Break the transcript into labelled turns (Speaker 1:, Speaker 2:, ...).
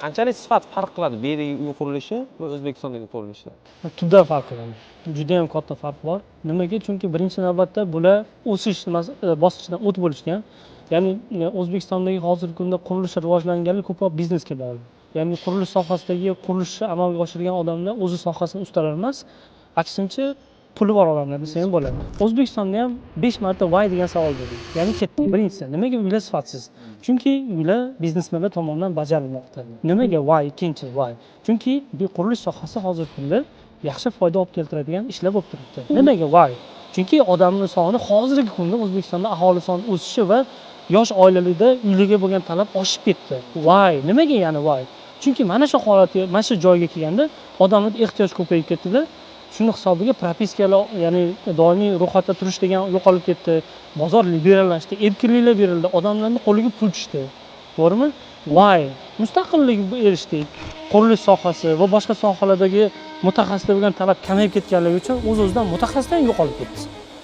Speaker 1: Qanchalik sifat farq qiladi bu yerdagi uy qurilishi va O'zbekistondagi qurilishi?
Speaker 2: Tubdan farq qiladi, judayam katta farq bor. Nimaga? Chunki birinchi navbatda bular o'sish bosqichidan o'tib bo'lishgan. Ya'ni O'zbekistondagi hozirgi kunda qurilish rivojlanganligi ko'proq biznesga bog'liq. Ya'ni qurilish sohasidagi qurilishni amalga oshirgan odamlar o'zi sohasini ustalari emas, aksincha, puli bor odamlar desa ham bo'ladi. O'zbekistonda ham besh marta "why" degan savol berdik. Ya'ni ketdik. Birinchisi, nimaga uylar sifatsiz? Chunki uylar biznesmenlar tomonidan bajarilmoqda. Nimaga why? Ikkinchi why, chunki bu qurilish sohasi hozirgi kunda yaxshi foyda olib keltiradigan ishlar bo'lib turibdi. Nimaga why? Chunki odamni soni, hozirgi kunda O'zbekistonda aholi soni o'sishi va yosh oilalarda uylarga bo'lgan talab oshib ketdi. Why? Nimaga yana why? Chunki mana shu holatga, mana shu joyga kelganda odamlarda ehtiyoj ko'payib ketdida. Shuni hisobiga propiskalar, ya'ni doimiy ro'yxatda turish degan yo'qolib ketdi, bozor liberallashdi, erkinliklar berildi, odamlarni qo'liga pul tushdi, to'g'rimi? Why? Mustaqillikka erishdik. Qurilish sohasi va boshqa sohalardagi mutaxassislar bo'lgan talab kamayib ketganligi uchun o'z o'zidan mutaxassislar ham yo'qolib ketdi.